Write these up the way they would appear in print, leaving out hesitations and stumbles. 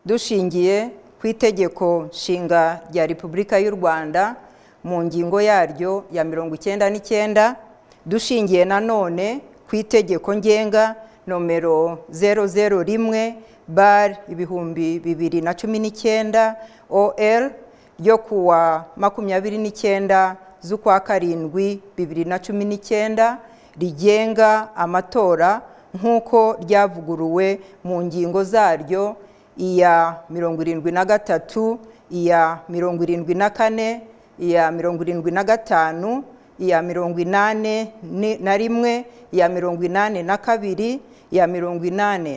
Dushingiye ku Itegeko Nshinga rya Repubulika y'u Rwanda mu ngingo yaryo ya 99, dushingiye nanone ku Itegeko Ngenga nomero 001/2019 OL ryo kuwa 29 z'ukwa 7 2019 rigenga amatora nk'uko ryavuguruwe mu ngingo zaryo iya 73, iya 74, iya 75, iya 81, iya 82, iya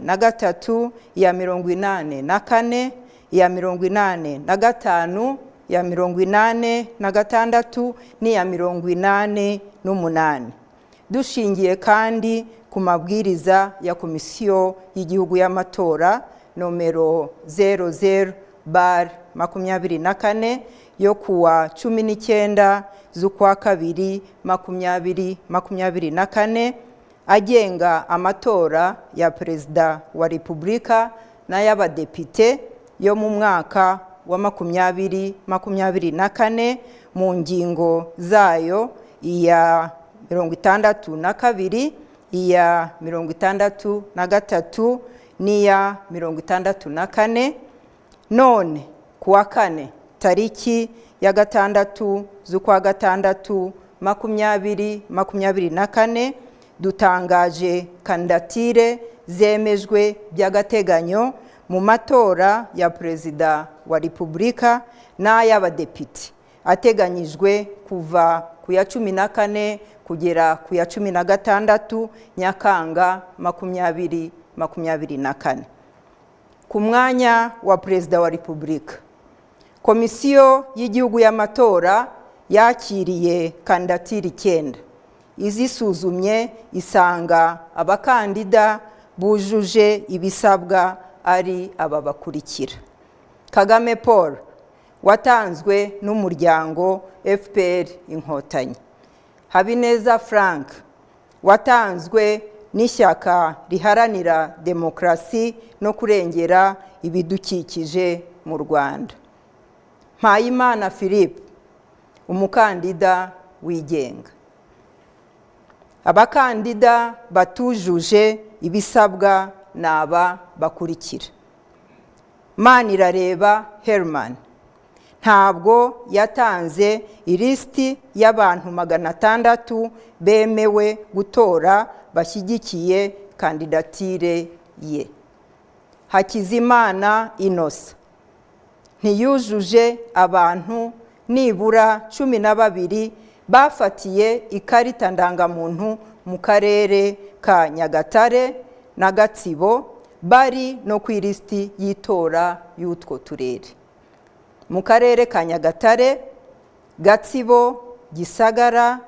83, iya 84, iya 85, iya 86 n'iya 88, dushingiye kandi ku mabwiriza ya Komisiyo y'Igihugu y'Amatora nomero 00/24 yo kuwa 19 z'ukwa 2 2024 agenga amatora ya Perezida wa Repubulika n'ay'abadepite yo mu mwaka wa 2024 mu ngingo zayo iya 62, iya 63 n'iya 64, none kuwa kane tariki ya 6 z'ukwa 6 2024 dutangaje kandidatire zemejwe by'agateganyo mu matora ya Perezida wa Repubulika n'ay'abadepite ateganyijwe kuva ku ya 14 kugera ku ya 16 Nyakanga 2024. Ku mwanya wa Perezida wa Repubulika, Komisiyo y'Igihugu y'Amatora yakiriye kandidatire icyenda. Izisuzumye isanga abakandida bujuje ibisabwa ari aba bakurikira: Kagame Paul watanzwe n'umuryango FPR Inkotanyi, Habineza Frank watanzwe n'Ishyaka Riharanira Demokarasi no Kurengera Ibidukikije mu Rwanda, Mpayimana Philippe umukandida wigenga. Abakandida batujuje ibisabwa ni aba bakurikira: Manirareba Herman ntabwo yatanze ilisiti y'abantu 600 bemewe gutora bashyigikiye kandidatire ye, Hakizimana Innocent ntiyujuje abantu nibura 12 bafatiye ikarita ndangamuntu mu karere ka Nyagatare na Gatsibo bari no ku ilisiti y'itora y'utwo turere. Mu karere ka Nyagatare, Gatsibo, Gisagara,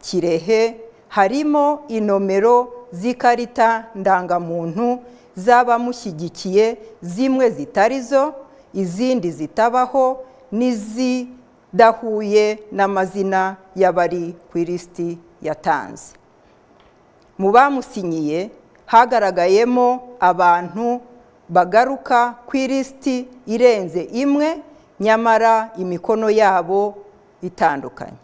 Kirehe harimo inomero z'ikarita ndangamuntu z'abamushyigikiye zimwe zitari zo, izindi zitabaho n'izidahuye n'amazina y'abari ku ilisiti yatanze. Mu bamusinyiye hagaragayemo abantu bagaruka ku ilisiti irenze imwe, nyamara imikono yabo itandukanye.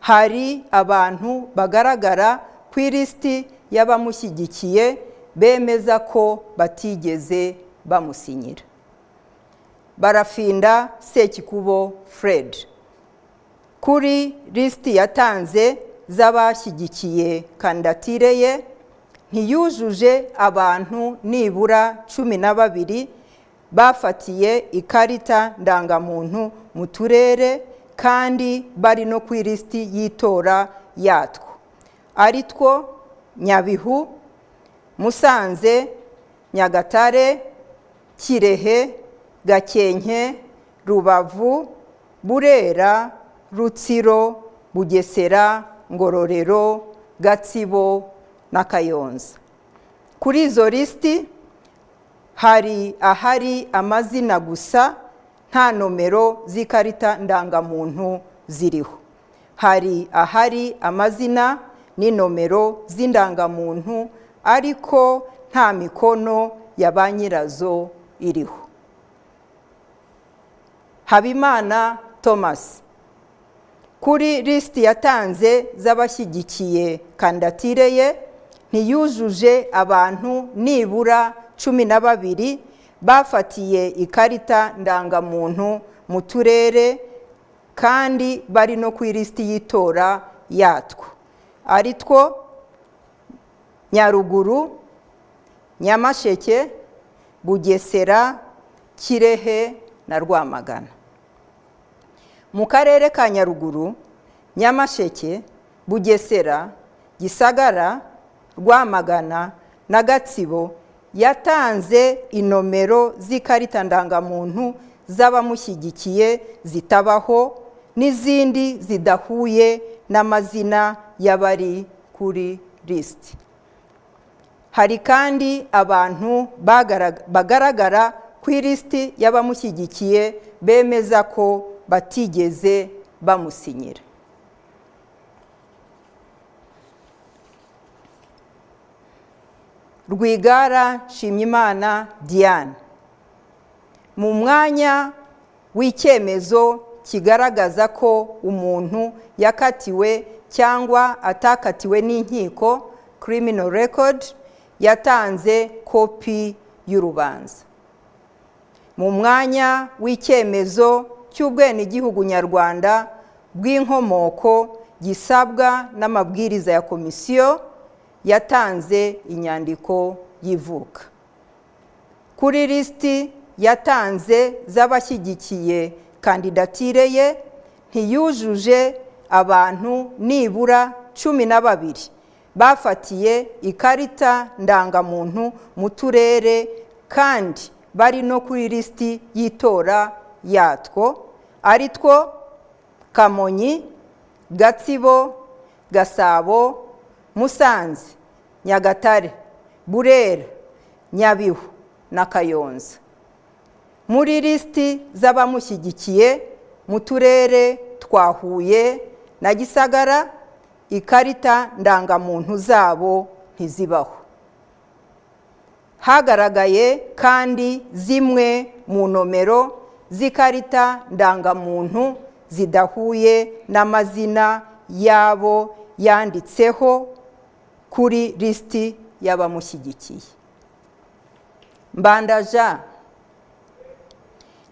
Hari abantu bagaragara ku ilisiti y'abamushyigikiye bemeza ko batigeze bamusinyira. Barafinda Sekikubo Fred kuri lisiti yatanze z'abashyigikiye kandidatire ye ntiyujuje abantu nibura 12 bafatiye ikarita ndangamuntu mu turere kandi bari no ku ilisiti y'itora yatwo, ari two Nyabihu, Musanze, Nyagatare, Kirehe, Gakenke, Rubavu, Burera, Rutsiro, Bugesera, Ngororero, Gatsibo na Kayonza. Kuri izo lisiti hari ahari amazina gusa, nta nomero z'ikarita ndangamuntu ziriho. Hari ahari amazina n'inomero z'indangamuntu ariko nta mikono ya ba nyirazo. iriho. Habimana Thomas, kuri lisiti yatanze z'abashyigikiye kandidatire ye ntiyujuje abantu nibura 12 bafatiye ikarita ndangamuntu mu turere kandi bari no ku ilisiti y'itora yatwo, ari two Nyaruguru, Nyamasheke, Bugesera, Kirehe na Rwamagana. Mu karere ka Nyaruguru, Nyamasheke, Bugesera, Gisagara, Rwamagana na Gatsibo yatanze inomero z'ikarita ndangamuntu z'abamushyigikiye zitabaho n'izindi zidahuye n'amazina y'abari kuri lisiti. Hari kandi abantu bagaragara ku ilisiti y'abamushyigikiye bemeza ko batigeze bamusinyira. Rwigara Nshimyimana Diane, mu mwanya w'icyemezo kigaragaza ko umuntu yakatiwe cyangwa atakatiwe n'inkiko, criminal record, yatanze kopi y'urubanza. Mu mwanya w'icyemezo cy'ubwenegihugu nyarwanda bw'inkomoko gisabwa n'amabwiriza ya komisiyo, yatanze inyandiko y'ivuka. Kuri lisiti yatanze z'abashyigikiye kandidatire ye ntiyujuje abantu nibura 12 bafatiye ikarita ndangamuntu mu turere kandi bari no kuri lisiti y'itora yatwo, ari two Kamonyi, Gatsibo, Gasabo, Musanze, Nyagatare, Burera, Nyabihu na Kayonza. Muri lisiti z'abamushyigikiye mu turere twa Huye na Gisagara, ikarita ndangamuntu zabo ntizibaho. Hagaragaye kandi zimwe mu nomero z'ikarita ndangamuntu zidahuye n'amazina yabo yanditseho kuri lisiti y'abamushyigikiye. Mbandaja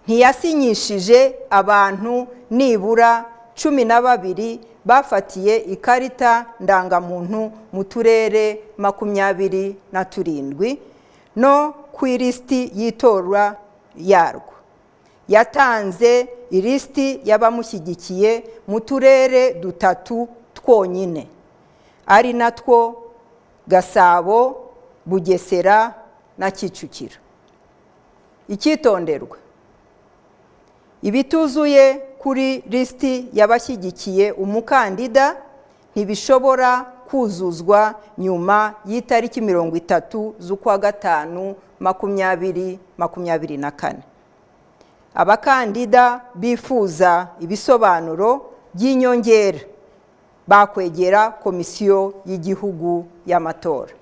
ntiyasinyishije abantu nibura 12 bafatiye ikarita ndangamuntu mu turere 27 no ku ilisiti y'itora yarwo. Yatanze ilisiti y'abamushyigikiye mu turere 3 twonyine, ari natwo Gasabo, Bugesera na Kicukiro. Icyitonderwa: ibituzuye kuri lisiti y'abashyigikiye umukandida ntibishobora kuzuzwa nyuma y'itariki 30 z'ukwa gatanu 2024. Abakandida bifuza ibisobanuro by'inyongera bakwegera Komisiyo y'Igihugu y'Amatora.